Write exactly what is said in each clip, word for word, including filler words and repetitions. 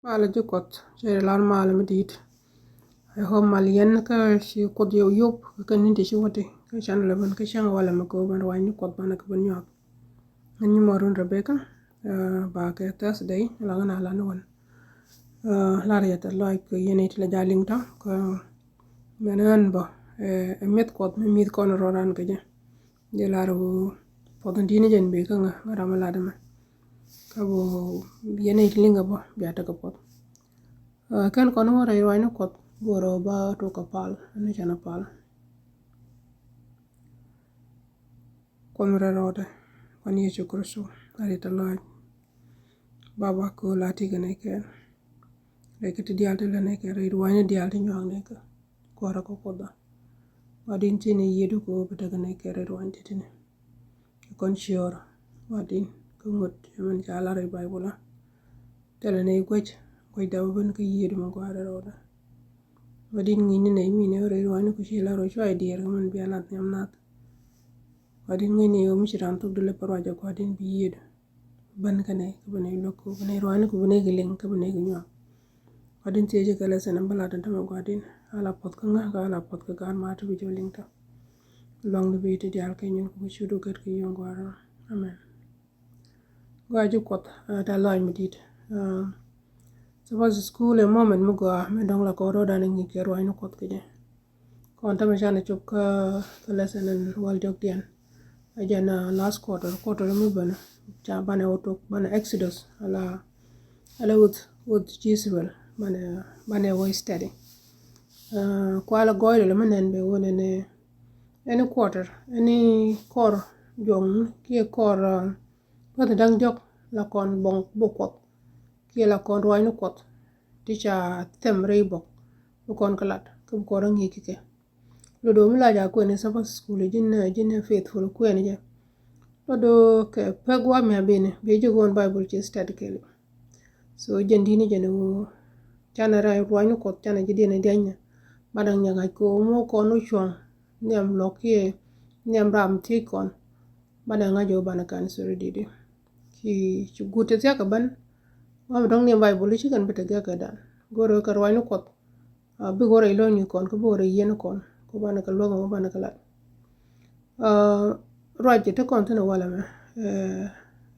Malɛ ji̱ Kuɔth, cɛ lar malɛ mi di̱i̱t. I hope mal yɛn kä ci Kuoth yɛ yop kä ni̱n ti ci wä ti kä channel ɛ ben kä cäŋ walɛ mi kɛ ben ruacni Kuɔth banɛ kɛ ben nyuak. Ŋän nyi mɔrun Rebecca, ba kɛ Thursday la ŋän a lan wän. Lar yɛ tɛ lɔc kɛ yɛn it la ja liŋ tɔ kä mɛn ɣän bä ɛ mi̱eth Kuɔth mi mi̱th kɔn rɔ ran kɛ jɛ. Jɛ lar wä puɔth in di̱i̱t ni jɛn bee kä ŋä ŋä ram mi lat ɛmɛ. Kä bä yɛn i̱ liŋ kä bä bia tekɛ puɔth. Kɛn kɔn wä rɛy ruacni Kuɔth go̱o̱rä ba tok kɛ pal ni cɛn a pal. Kuɔth mi rɛy rɔɔdɛ, Kuan Yecu Kritho, a ri tɛ lɔc. Baba, kɛ ɣöö la ti kɛ nɛy kɛɛl. Rɛy kä ti diaal ti lät nɛy kɛɛl, rɛy ruacni diaal ti nyuak nɛy kɛ. Kuäärä kä Kuothda. Gua̱di̱n, tin i̱ yiëëdu kɛ ɣöö bi tekɛ nɛy kɛɛl rɛy ruacni ti ti̱ti̱ni. Kɛ kɔn ciöör, Gua̱di̱n, kä ŋut cɛ min ca lar rɛy Bayböl a. Thilɛ nɛy guäc, guäcda bä ben kä yiëëdu mi gɔaa rɛy rɔɔdɛ. Gua̱di̱n, ŋi̱i̱cni nɛy mi nɛ rɛy ruacni ku ci lar ɣöö cua i̱ diɛɛr kɛ min bia nath nhiam nath. Gua̱di̱n, ŋi̱i̱cni ɣöö mi ci raan thok dulɛ pär ruacɛ, Gua̱di̱n, bi yiëëdu. Bän kä nɛy kä bi nɛy luäk ku bi nɛy ruacni ku bi nɛy kɛ liŋ kä bi nɛy kɛ nyuak. Gua̱di̱n, thiecä kɛ lesson ɛn bä lat ɛn tämɛ, Gua̱di̱n, a la puɔth kä ŋä kä a la puɔth kä gaat ma ti bi jɛ liŋ tɔ. Luaŋni bi ti diaal kɛ nyin ku bi ciötdu gat kɛ yio̱o̱ŋ Gua̱a̱ra. Amen. Gɔaa ji̱ Kuɔth, tɛ lɔc mi di̱i̱t. Suppose school ɛ moment mi gɔaa mi dɔ̱ŋ la kɔn rɔɔdan ŋi̱i̱c kɛ ruacni Kuɔth kɛ jɛ. Kɔn tämɛ canɛ cop kä, kä lesson in wäl diɔ̱kdiɛn. Ɛ jɛn last quarter, quarter mi bänä ca banɛ wä tok, banɛ Exodus ala, ala wuth, wuth ji̱ Israel banɛ, banɛ wä study. Kualɛ gɔɔy lɛlɛ mi nɛn bɛ wä nɛnɛ. Any quarter, any kɔr juɔŋni kiɛ kɔr, bäth da̱ŋ diɔ̱k la kɔn bɔŋ bok Kuɔth kiɛ la kɔn ruacni Kuɔth ti ca thɛm rɛy bok bi kɔn kä lat kä bi kɔn rɔ ŋi̱i̱c kɛ kɛ. Lot do̱ mi la ja kuɛn i̱ Sabbath school ji̱n, ji̱n faithful kuɛn jɛ. Lot do̱ kɛ pek wa mia bini bi ji̱ go̱o̱n Bible ci study kɛɛliw. So jɛn di̱t ni jɛn i̱ ɣöö canɛ rɛy ruacni Kuɔth canɛ ji̱ diɛn i̱ diany ni. Banɛ ŋi̱eŋ ŋa̱c kɛ ɣöö mi wä kɔn wä cuɔ̱ŋ nhiam luɔ̱k kiɛ nhiam ram thiec kɔn. Banɛ ŋa̱c ɣöö banɛ kan, sorry, di̱t i̱ ci, ci guut ti thia̱k kɛ ben. Wa mi dɔ̱ŋ ni Bible i̱ ci kɛn bi te gɛk kɛ dan go̱o̱r ɣöö kɛ ruacni Kuɔth. Bikɛ wä rɛy lo̱cni kɔn kä bikɛ wä rɛy yieen kɔn kä banɛ kɛ luäk ɛmɔ banɛ kɛ lat. Ruac ti kɔn thi̱n ɛ walɛ mɛ,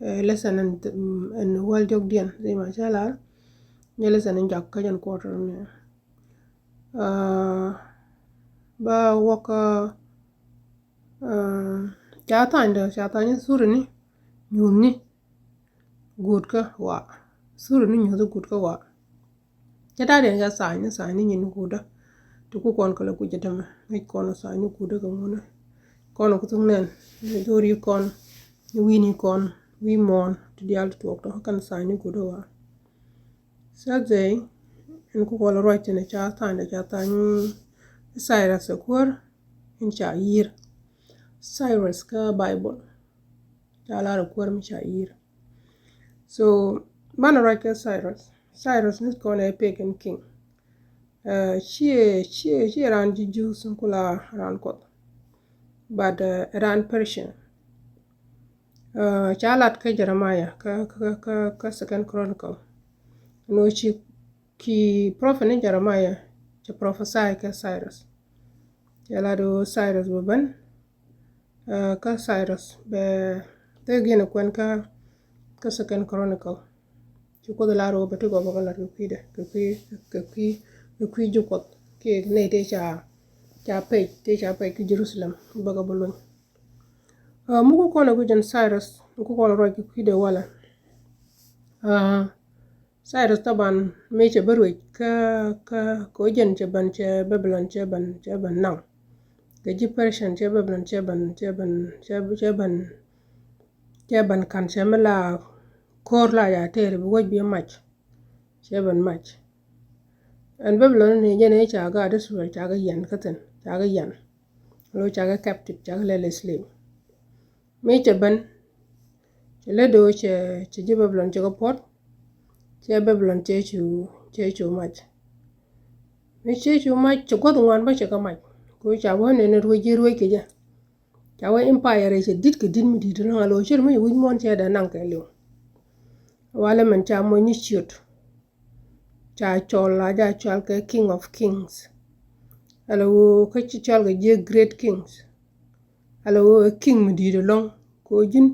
ɛ lesson ɛn wäl diɔ̱kdiɛn zey ma cä lar. Nyɛ lesson ɛn jak kä jɛn quarter ni. Ba wäkä ca tha̱a̱nydä, ca tha̱a̱ny thuri ni nyuuthni guut kä wa. Thuri ni nyuuth guut kä wa. Cä ta̱a̱diɛn kɛ tha̱a̱ny ni, tha̱a̱ny ni nyin guudä. Ti ku kɔn kɛ lɛ kui̱c ɛ tämɛ ŋäc kɔn tha̱a̱ny ni guudä kɛ ŋuni. Kɔn ku thuk nɛn ni dhori kɔn ni wi̱i̱ni kɔn wi̱i̱ muɔ̱ɔ̱n ti diaal ti tuɔɔk tɔ̱ kɛn tha̱a̱ny ni guudä wa. Thursday in ku kɔn ruac thin ca tha̱a̱ny dɛ ca tha̱a̱ny Cyrus ɛ kuäär in ca yi̱i̱r. Cyrus kä Bible ca lar ɛ kuäär mi ca yi̱i̱r. So banɛ ruac kɛ Cyrus. Cyrus ni kɔn ɛ pagan king. Ciɛ, ciɛ, ciɛ raan ji̱ Jews in kula raan Kuɔth. But raan Persian. Ca lat kä Jeremiah kä, kä, kä, kä Second Chronicle. Ɛn ɣöö ci ki prophet ni Jeremiah cɛ prophesy kɛ Cyrus. Cɛ lat ɣöö Cyrus bɛ ben. Kä Cyrus bɛ thek yɛn kuɛn kä, kä Second Chronicle. Ci Kuoth lar ɣöö bɛ ti gɔw bɛ kɛ lat kɛ kui̱dɛ, kɛ kui̱, kɛ kui̱, kɛ kui̱ ji̱ Kuɔth kiɛ nɛy tëë ca, ca pɛc, tëë ca pɛc kä Jerusalem bɛ kɛ bä luny. Muk kɔn ɛ guic ɛn Cyrus, muk kɔn ɛ ruac kɛ kui̱dɛ walɛ. Cyrus thaban mëë cɛ bä ruec kä, kä, kɛ ɣöö jɛn cɛ ben, cɛ Babilon cɛ ben, cɛ ben naŋ. Kɛ ji̱ Persian cɛ Babilon cɛ ben, cɛ ben, cɛ, cɛ ben, cɛ ben ka̱n cɛ mi la ko̱r la ya tɛɛr bi wäc bi mac. Cɛ ben mac. Ɛn Babilon ni jɛn ëë ca gaat Israel ca kɛ yian kä thi̱n, ca kɛ yian. Lo ca kɛ captive, ca kɛ lɛl slave. Mi cɛ ben, cɛ lɛ do̱ cɛ, cɛ ji̱ Babilon cɛ kɛ puɔ̱t, cɛ Babilon cɛ cu, cɛ cu mac. Mi cɛ cu mac, cɛ gua̱th ŋuan bä cɛ kɛ mac. Kɛ ca wä nɛn ruec ji̱ ruec kɛ jɛ. Ca wä empire cɛ di̱t kɛ di̱t mi di̱t lɔ̱ŋ a lo̱ cɛ mi wi̱c muɔ̱n cɛ dee naŋ kɛ li̱w. Walɛ mɛn ca moc ni ciöt. ca cɔl, la ja cɔl kɛ King of Kings. Ala ɣöö kä ci cɔl kɛ jiɛ great kings. Ala ɣöö ɛ king mi di̱i̱t ɛlɔ̱ŋ. Kɛ ɣöö ji̱n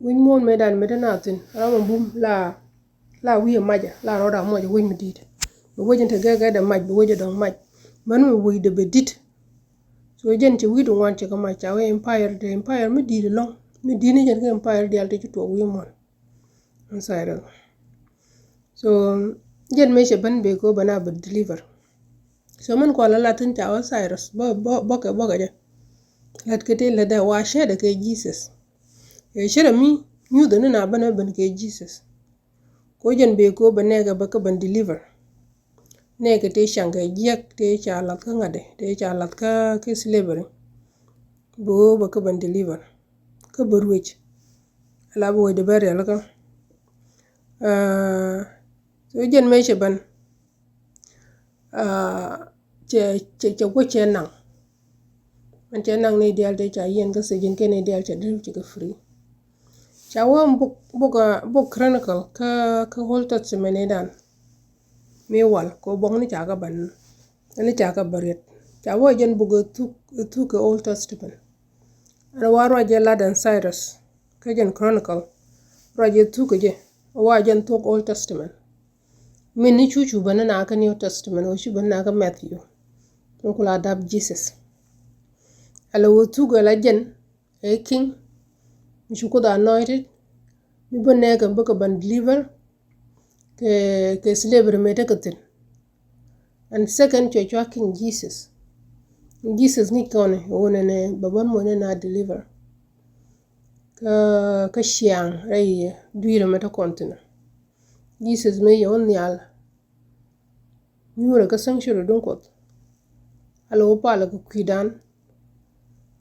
wi̱c muɔ̱ɔ̱n mëëdan mi te na thi̱n ram ɛ bum la, la wi̱i̱ ɛ macɛ, la rɔɔdɛ a muɔc ɛ wec mi di̱i̱t. Bɛ wec in te gɛgɛdɛ mac, bɛ wec ɛ dɔ̱ŋ mac. Mɛn mi wecdɛ bɛ di̱t. So jɛn cɛ wi̱i̱du ŋuan cɛ kɛ mac, ca wee empire, te empire mi di̱i̱t ɛlɔ̱ŋ. Mi di̱i̱t ni jɛn kɛ empire diaal te ci tuɔɔk wi̱i̱ muɔ̱ɔ̱n. Inside of. So jɛn mëë cɛ ben bek kɛ ɣöö bɛ na bɛ deliver. So min kual la lat thi̱n ca wä Cyrus bä, bä, bä kɛ, bä kɛ jɛ. Lat kɛ ti lat dɛ wa cɛ dɛ kɛ Jesus. Ɛ cɛ dɛ mi nyuth ni na ben, ben kɛ Jesus. Kɛ ɣöö jɛn bek kɛ ɣöö bɛ nɛɛkɛ bä kɛ ben deliver. Nɛɛkɛ ti caŋ kɛ jiɛk ti ca lath kä ŋa̱t dɛ, ti ca lath kä, kä slavery. Bɛ ɣöö bɛ kɛ ben deliver. Kä bɛ ruec. Ala bɛ wecdɛ bɛ rialikä. Ah, so jɛn mëë cɛ ben. Ah, cɛ, cɛ, cɛ guɔ cɛ naŋ. Mɛn cɛ naŋ ni diaal te ca yiɛn kä sijin kɛ ni diaal cɛ dee cɛ kɛ free. Ca wä buk, buk, ah, buk Chronicle kä, kä Old Testament ni dan. Mi wal kɛ ɣöö buɔk ni ca kɛ ben, ni ca kɛ ben riet. Ca wä jɛn buk ɛ thuk, ɛ thuk kɛ Old Testament. Ɛn wa ruac jɛ lat ɛn Cyrus kä jɛn Chronicle. Ruac jɛ thuk kɛ jɛ, wa jɛn thuk Old Testament. Min ni cu cu ben na kä New Testament, wä cu ben na kä Matthew. Min ku la dap Jesus. Ala wä thuk ala jɛn ɛ king mi cu Kuoth anointed, mi bä nɛɛkɛ bä kɛ ben deliver kɛ, kɛ slavery mëë tekɛ thi̱n. And second cua cua King Jesus. Jesus ŋi̱c kɔn ɛ ɣöö nɛnɛ bɛ ben muɔ̱c nɛn a deliver. Kä, kä ciaŋ rɛy dui̱r ɛmɛ te kɔn thi̱n. Jesus mëë yɛ wä nhial. Nyuurɛ kä sanctuary duŋ Kuɔth. Ala wä palɛ kɛ kui̱dan.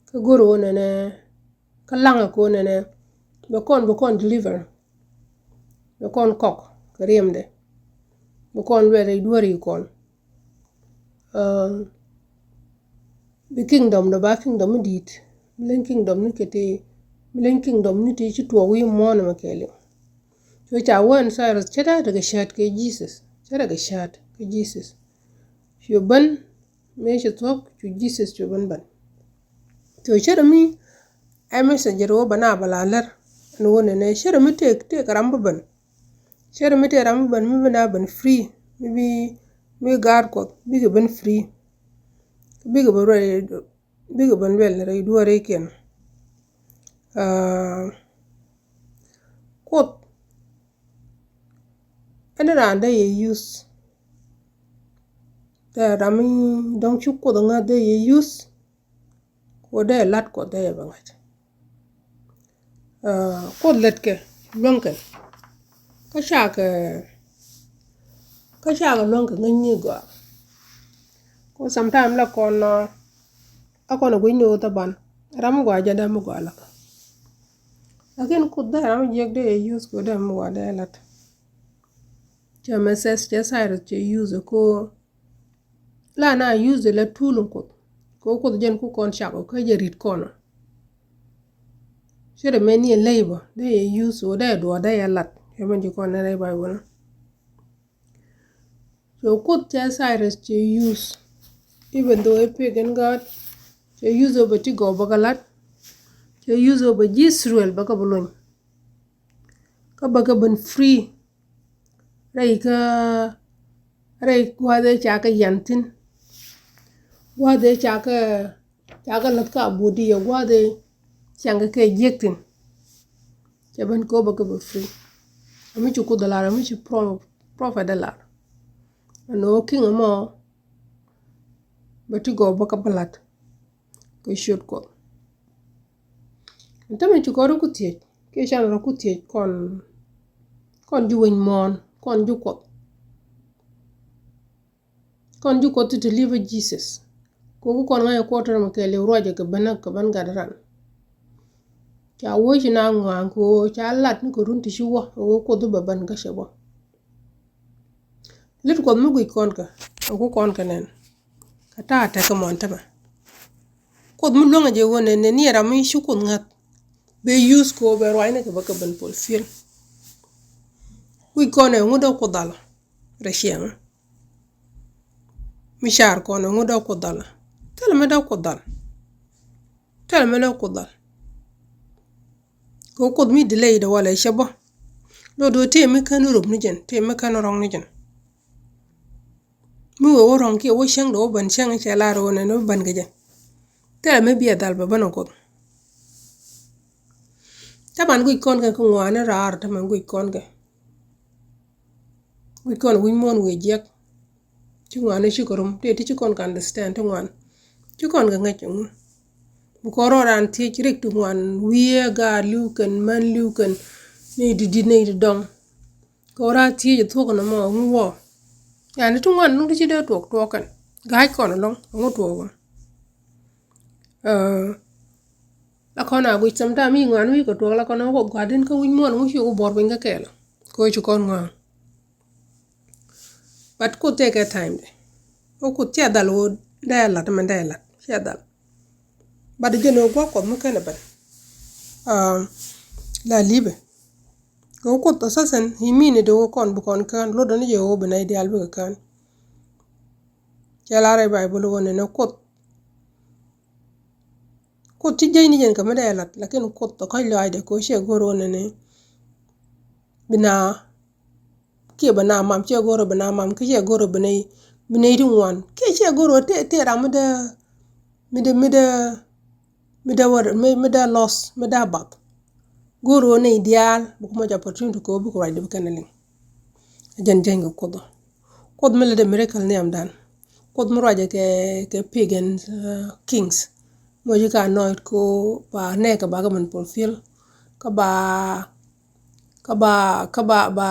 Kä go̱r wä nɛnɛ, kä laŋɛ kɛ wä nɛnɛ. Bɛ kɔn, bɛ kɔn deliver. Bɛ kɔn kɔk kɛ riɛmdɛ. Bɛ kɔn luɛl rɛy duɔ̱ɔ̱ri kɔn. Ah, bi kingdom dɔ ba kingdom mi di̱i̱t. Mi leny kingdom ni kɛ ti, mi leny kingdom ni ti ci tuɔɔk wi̱i̱ muɔ̱ɔ̱n ɛmɛ kɛɛliw. So ca wä ɛn Cyrus cɛ dee tekɛ cäät kɛ Jesus. Cɛ tekɛ cäät kɛ Jesus. Cu ben mëë ci thuɔ̱k cu Jesus cu ben ben. So cɛ dee mi ɛ messenger wä bɛ na bɛ la lär. Ɛn wä nɛnɛ cɛ dee mi tëëk, tëëk ram bä ben. Cɛ dee mi tëëk ram bä ben, mi bi na ben free, mi bi, mi gaat Kuɔth bikɛ ben free. Bikɛ ben ruɛl, bikɛ ben luɛl rɛy duɔ̱ɔ̱rikiɛn. Ah, Kuoth ɛn raan dee yɛ use. Dee ram mi dɔ̱ŋ ci Kuoth ŋäth dee yɛ use. Kɛ ɣöö dee lat Kuɔth dee yɛ bɛ ŋa̱c. Ah, Kuoth lät kɛ luäŋ kɛn. Kä cakɛ, kä cakɛ luäŋ kɛ ŋäcni gɔaa. Kɛ ɣöö sometime la kɔn, ah, a kɔn a guic ni ɣöö thaban ram mi gɔaa jɛ dee mi gɔaa lak. Lakin Kuoth dee ram mi jiäk dee yɛ use kɛ ɣöö dee mi gɔaa dee lat. Cɛ message cɛ Cyrus cɛ use kɛ ɣöö la na use la tool in Kuoth. Kɛ ɣöö Kuoth jɛn ku kɔn cak ɔ kä jɛ rit kɔn ɔ. Cɛ dee mɛn ni ɛ ley bä dee yɛ use ɔ dee duɔ dee yɛ lat. Cɛ mɛn ci kɔn ni rɛy Bible. So Kuoth cɛ Cyrus cɛ use. Even though ɛ pagan god, cɛ use ɔ bɛ ti gɔw bä kɛ lat. Cɛ use ɔ bɛ ji̱ Israel bä kɛ bä lony. Kä bä kɛ ben free. Rɛy kä, rɛy gua̱a̱th ëë ca kɛ yan thi̱n. Gua̱a̱th ëë ca kɛ, ca kɛ läth kä abudiyɛ, gua̱a̱th ëë ciaŋ kɛ kɛ jiäk thi̱n. Cɛ ben kɛ ɣöö bä kɛ bä free. Ami ci Kuoth ɛ lar, ami ci pro-, prophet ɛ lar. Ɛn ɣöö king ɛmɔ bɛ ti gɔw bä kɛ bä la̱t kɛ ciöt Kuɔth. Ɛn tämɛ ci kɔn rɔ ku thiec kiɛ can rɔ ku thiec kɔn, kɔn ji̱ wec muɔ̱ɔ̱n, kɔn ji̱ Kuɔth. Kɔn ji̱ Kuɔth ti te li̱pä Jesus. Kɛ ɣöö kɔn ŋa̱c ɛ kuɔt tɔ̱ mɛ kɛɛliw ruacɛ kɛ ben, kɛ ben gat ran. Ca wee ci na ŋɔaŋ kɛ ɣöö ca lat ni kɛ run ti ci wä, ɣöö Kuoth bɛ ben kä cɛ bä. Lät Kuɔth mi guic kɔn kɛ, ɛ ku kɔn kɛ nɛn. Kɛ ta̱a̱ tekɛ mɔn tämɛ. Kuoth mi luäŋɛ jɛ ɣöö nɛn, nɛn ni ɛ ram mi ci Kuoth ŋäth. Bɛ use kɛ ɣöö bɛ ruacni kɛ bä kɛ ben fulfill. Guic kɔn ɛ ŋut ɛ Kuoth dhalä. rɛ ciɛŋä. Mi car kɔn ɛŋu dee Kuoth dhal? Thilɛ mi dee Kuoth dhal. Thilɛ mi dee Kuoth dhal. Kɛ Kuoth mi delay dee walɛ cɛ bä. Lo do tëë mi kän rop ni jɛn, tëë mi kän rɔŋ ni jɛn. Mi wee wä rɔ̱ŋ kiɛ wä cäŋ dee wä ben cäŋ cɛ lar wä nɛn wä ben kɛ jɛ. Thilɛ mi biɛ dhal bɛ ben ɔ Kuoth. Taban guic kɔn kɛ kɛ ŋuani raar taman guic kɔn kɛ. Guic kɔn wi̱c muɔ̱ɔ̱n wëë jiɛk. Ci ŋuani ci kɛ rum tëë ti ci kɔn kɛ understand ti ŋuan. Ci kɔn kɛ ŋäc ɛŋu. Bi kɔn rɔɔdan thiec rik ti ŋuan wi̱i̱ ɛ gaat li̱w kɛn män li̱w kɛn. Nɛy ti di̱t nɛy ti dɔŋ. Kɛ ɣöö raan thiec ɛ thuɔ̱k ɛn ɛmɔ ɛŋu wä. Yani ti ŋuan ɛŋu ti ci dee tuɔɔk tuɔɔk kɛn. Ga̱a̱c kɔn ɛlɔ̱ŋ ɛŋu tuɔɔk ɛ. La kɔn a guic sometime i̱ ŋuan wi̱i̱ kɛ tuɔɔk la kɔn a wä gua̱a̱din kä wi̱c muɔ̱ɔ̱n ɛŋu ci wä buɔr piny kä kɛɛl. Kɛ ɣöö ci kɔn ŋuan. But Kuoth tëëkɛ time de. Wä Kuoth ciɛ dhal wä dee lat mɛ dee lat ciɛ dhal. But jɛn wä gua̱a̱k Kuɔth mi kɛn ɛ ben. La li̱bɛ. Kɛ wä Kuoth assassin i̱ mi ni de wä kɔn bi kɔn kään lot dɔ̱ni jɛ wä bi nɛy diaal bikɛ kään. Cɛ lar ɛ Baibol wä nɛnɛ Kuoth. Kuoth ci jiɛc ni jɛn kɛ mi dee lat lakin Kuoth ɛ kɔc lɔaacdɛ kɛ wä ciɛ go̱r wä nɛnɛ. Bi na kiɛ bɛ na mam ciɛ go̱r wä bɛ na mam kiɛ ciɛ go̱r wä bɛ nɛy bi nɛy ti ŋuan kiɛ ciɛ go̱r wä tëë tëë ram mi dee mi dee mi dee mi dee wä mi mi dee loss mi dee bath. Go̱o̱r ɣöö nɛy diaal bi ku moc opportunity kɛ ɣöö bikɛ ruacdɛ bi kɛn liŋ. Ɛ jɛn jɛny kɛ Kuoth ɔ. Kuoth mi lätdɛ miracle nhiamdan. Kuoth mi ruacɛ kɛ kɛ pagan kings. Moc i̱ ka anoint kɛ ɣöö ba nɛɛkɛ ba kɛ min fulfill. Kä ba kä ba kä ba ba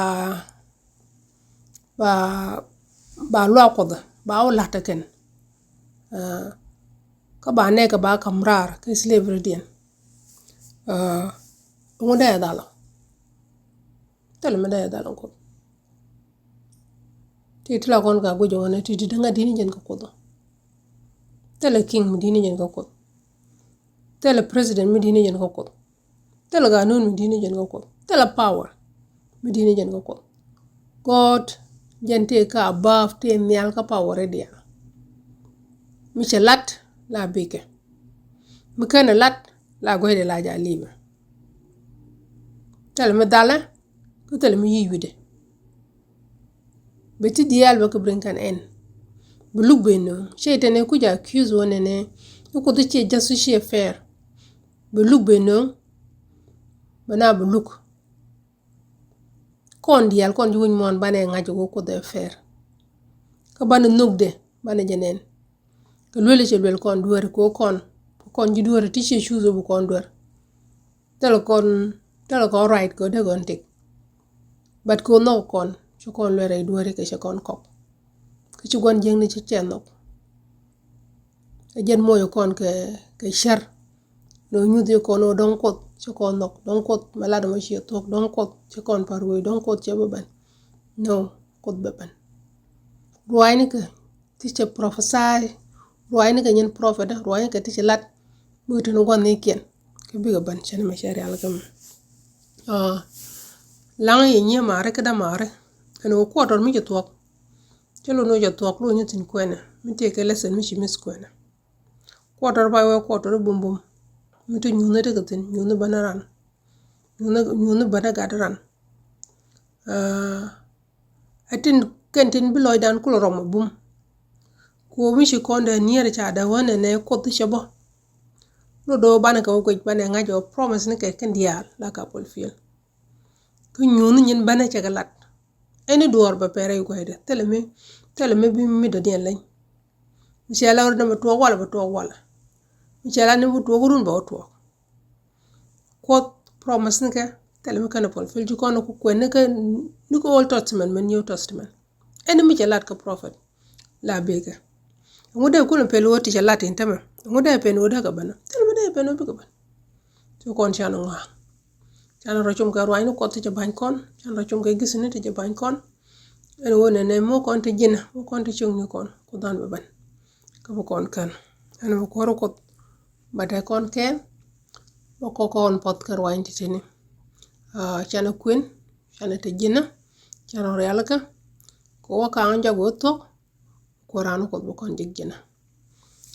ba ba luaak Kuɔth ba wä la̱t ɛ kɛn. Kä ba nɛɛkɛ ba ka̱m raar kä slavery diɛn. Ŋu dee dhal ɔ? Thilɛ mi dee dhal ɔ Kuoth. Ti ti la kɔn ka guic ɔ ŋäni ti ti dee ŋa̱t di̱t ni jɛn kä Kuoth ɔ. Thilɛ king mi di̱t ni jɛn kä Kuoth. Thilɛ president mi di̱t ni jɛn kä Kuoth. Thilɛ ganun mi di̱t ni jɛn kä Kuoth. Thilɛ power mi di̱t ni jɛn kä Kuoth. God jɛn tëë kä above tëë nhial kä power i̱ diaal. Mi cɛ lat la bikɛ. Mi känɛ lat la guɛcdɛ la ja li̱mɛ. Thilɛ mi dhalɛ kä thilɛ mi yic wi̱dɛ. Bɛ ti diaal bɛ kɛ bring kan ɛn. Bɛ luk ben nööŋ. Cɛ itɛnɛ kuc accuse wä nɛnɛ. Ni Kuoth i̱ ciɛ just i̱ ciɛ fair. Bɛ luk ben nööŋ. Bɛ na bɛ luk. Kɔn diaal kɔn ci wi̱c muɔ̱ɔ̱n banɛ ŋa̱c wä Kuoth ɛ fair. Kä banɛ nhökdɛ banɛ jɛ nɛn. Kɛ luel i̱ cɛ luel kɔn dueeri kɛ wä kɔn kɛ kɔn ji̱ dueeri ti ciɛ cuth wä bi kɔn duer. Thilɛ kɔn thilɛ kɔn right kɛ wä dee kɔn tik. But kɛ wä nhɔk kɔn ci kɔn luel rɛy dueeri kɛ cɛ kɔn kɔk. Kä ci gua̱n jiäkni ci cɛ nhɔk. Ɛ jɛn moc kɔn kɛ kɛ cär. Nɔ nyuth yɛ kɔn wä dɔ̱ŋ Kuoth ci kɔn nhɔk dɔ̱ŋ Kuoth mɛ lat mɔ ciɛ thuɔ̱k dɔ̱ŋ Kuoth ci kɔn pa̱r wee dɔ̱ŋ Kuoth cɛ bä ben. No, Kuoth bɛ ben. Ruaacnikɛ ti cɛ prophesy, ruaacnikɛ nyin prophet, ruaacnikɛ ti cɛ lat. Bikɛ tuni gua̱n ni kiɛn kɛ bikɛ ben cɛn mɛ cɛ rial kɛ mɛ. Laŋ yɛ nyiee maari kä dämaari. Ɛn wä quarter mi cɛ thuɔ̱k. Cɛ lon wä cɛ thuɔ̱k lon nyi thi̱n kuɛnɛ mi tëë kɛ lesson mi ci miss kuɛnɛ. Quarter ba wee quarter bumbum. Mi ti nyuuthni ti kɛ thi̱n nyuuthni bänä ran. Nyuuthni bänä gat ran. Ɛ tin kɛn tin bi lɔcdan kulɛ rɔm ɛ bum. Kuɔ mi ci kɔn dee nier ca dee wä nɛnɛ Kuoth cɛ bä. Lo do̱o̱ banɛ kɛ wä guic banɛ ŋa̱c ɛ wä promise ni kɛ kɛn diaal la ka fulfill. Kä nyuuthni nyin bänä cɛ kɛ lat. Ɛn i̱ duɔɔr bɛ pɛrɛ i̱ gua̱cdɛ thilɛ mi thilɛ mi bi mi dɔ̱diɛn leny. Mi cɛ la wä dee bɛ tuɔɔk walɛ bɛ tuɔɔk walɛ. Mi cɛ la ni bi tuɔɔk run bɛ wä tuɔɔk. Kuoth promise ni kɛ thilɛ mi kɛn a fulfill ci kɔn ni ku kuɛn ni kɛ ni kɛ Old Testament mɛ New Testament. Ɛn mi cɛ lat kɛ prophet la bikɛ. Ŋu dee kulɛ pɛn wä ti cɛ lat in tämɛ ŋu dee pɛn wä dee kɛ bänä thilɛ mi dee pɛn wä bikɛ bän. Ci kɔn can ŋɔaŋ. Can rɔ cum kɛ ruac ni Kuɔth ti cɛ ba̱ny kɔn can rɔ cum kɛ gisi ni ti cɛ ba̱ny kɔn. Ɛn wä nɛnɛ mɔ kɔn ti ji̱nä mɔ kɔn ti cieŋni kɔn Kuoth an bɛ bän. Kä bi kɔn kän ɛn bi kuɔr Kuoth. Ba te kɔn kɛɛl bä kɔ kɔn puɔth kɛ ruany ti tini. Canɛ kuën canɛ te ji̱nä canɛ rialikä. Kɛ wä ka̱a̱ŋ jak wä thuɔ̱k, Kuäär an Kuoth bä kɔn jek ji̱n.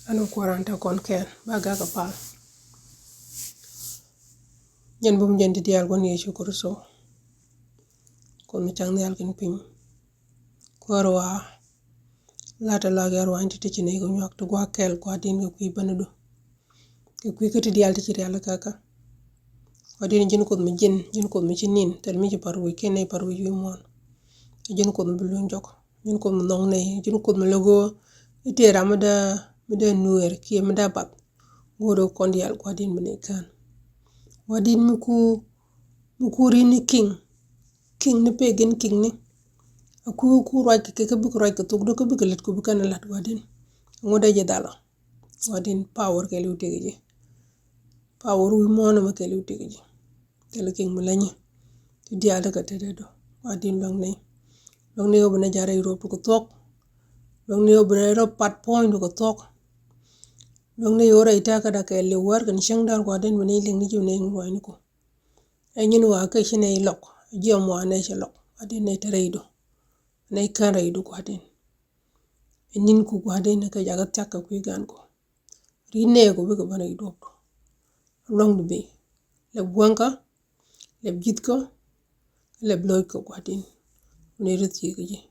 Ɛn Kuäär an te kɔn kɛɛl, ba gak kɛ pal. Jɛn bum jɛn ti diaal Gua̱n Yecu Kritho. Kuoth mi cak nhial kɛnɛ piny. Kuäär wa, la te la gɛr wa in ti ti ci nɛy kɛ nyuak ti gua̱a̱k kɛɛl Gua̱di̱n kɛ kui̱ bänidu. Kɛ kui̱ kä ti diaal ti ci rial kä kä. Gua̱di̱n ji̱n Kuoth mi ji̱n, ji̱n Kuoth mi ci ni̱n, thil mi ci pa̱r wi̱c kɛnɛ pa̱r wi̱c wi̱i̱ muɔ̱ɔ̱n. Ji̱n Kuoth mi bi luny jɔk, ji̱n Kuoth mi nhɔk nɛy, ji̱n Kuoth mi lɛ go̱o̱r i̱ tëë ram mi dee, mi dee nueer kiɛ mi dee bath. Go̱o̱r kɔn diaal Gua̱di̱n bi nɛy kään. Gua̱di̱n mi ku, mi ku ri̱n ni kiŋ, kiŋ ni pek in kiŋ ni. A ku, ku ruac kɛ kɛ, kɛ bikɛ ruac kɛ thok dee kɛ bikɛ lät ku bikɛ ni la̱t Gua̱di̱n. Ŋot dee jɛ dhalɔ. Gua̱di̱n power kɛɛliw tëk ji̱. Power wi̱i̱ muɔ̱ɔ̱n ɛmɛ kɛɛliw tëk ji̱. Thil kiŋ mi länyi ti diaal ti kɛ tetdä du. Gua̱di̱n luäŋ nɛy. Luäŋ nɛy ɣöö bi nɛy ja̱ rɛy ruɔ̱p ti kɛ thuɔ̱k. Luäŋ nɛy ɣöö bi nɛy rɔ pat puɔ̱nydu kɛ thuɔ̱k. Luäŋ nɛy ɣöö rɛy tɛ̈kädä kɛɛliw wäär kɛnɛ cäŋ däär Gua̱di̱n bi nɛy liŋ ni ji̱ bi nɛy ruaacniku. Ɛ nyin wa kä ci nɛy lɔk, jiɔam wa nɛy cɛ lɔk, Gua̱di̱n nɛy te rɛydu. Nɛy kään rɛydu Gua̱di̱n. Ɛ ni̱nku Gua̱di̱n kɛ jakä thia̱k kɛ kui̱ ga̱a̱nku. Ri̱n nɛɛku bikɛ ben rɛy duɔ̱pdu. Luäŋdu bi lɛp wäŋkä, lɛp ji̱thkä, lɛp lo̱ckä Gua̱di̱n. Nɛy rɔ thiek kɛ ji̱.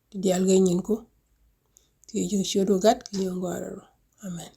Ti diaal kɛ nyinku. Thiec ji̱ ciötdu Gat kɛ Yiëë in Gɔaa rɛl rɔ. Amen.